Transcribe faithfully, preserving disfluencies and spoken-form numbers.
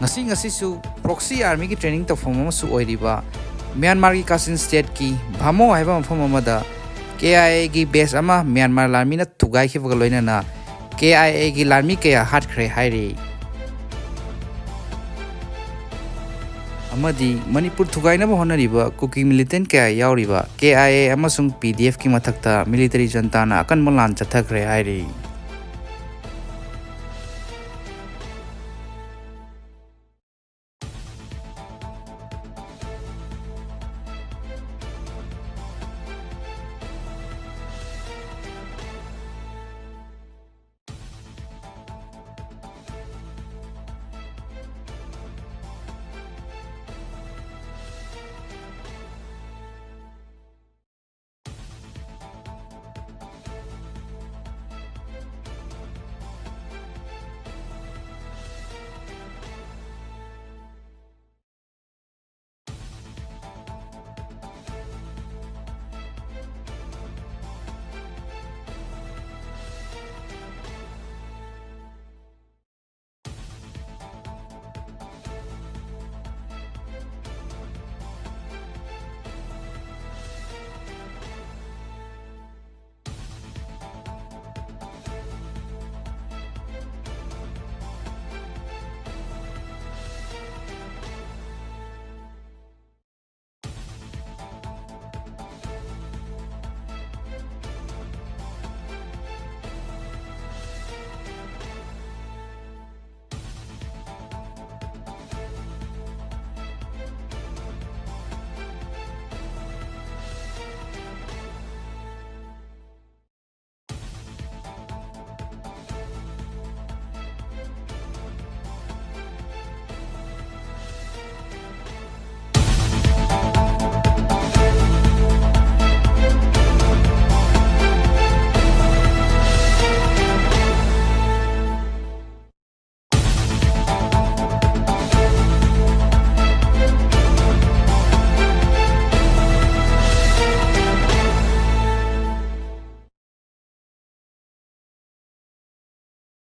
ꯉꯁꯤ ꯉꯁꯤꯁꯨ proxy armyꯒꯤ training ꯇꯧꯐꯝ ꯑꯃꯁꯨ ꯑꯣꯏꯔꯤꯕ ꯃ꯭ꯌꯥꯟꯃꯥꯔꯒꯤ ꯀꯥꯆꯤꯟ stateꯀꯤ ꯚꯥꯃꯣ ꯍꯥꯏꯕ ꯃꯐꯝ ꯑꯃꯗ KIAꯒꯤ base ꯑꯃ ꯃ꯭ꯌꯥꯟꯃꯥꯔ ꯂꯥꯟꯃꯤꯅ ꯊꯨꯒꯥꯏꯈꯤꯕꯒ ꯂꯣꯏꯅꯅ KIAꯒꯤ ꯂꯥꯟꯃꯤ ꯀꯌꯥ ꯍꯥꯠꯈ꯭ꯔꯦ ꯍꯥꯏꯔꯤ꯫ ꯑꯃꯗꯤ ꯃꯅꯤꯄꯨꯔ ꯊꯨꯒꯥꯏꯅꯕ ꯍꯣꯠꯅꯔꯤꯕ ꯀꯨꯀꯤ militant ꯀꯌꯥ ꯌꯥꯎꯔꯤꯕ KIA ꯑꯃꯁꯨꯡ PDFꯀꯤ ꯃꯊꯛꯇ military juntaꯅ ꯑꯀꯟꯕ ꯂꯥꯟ ꯆꯠꯊꯈ꯭ꯔꯦ ꯍꯥꯏꯔꯤ꯫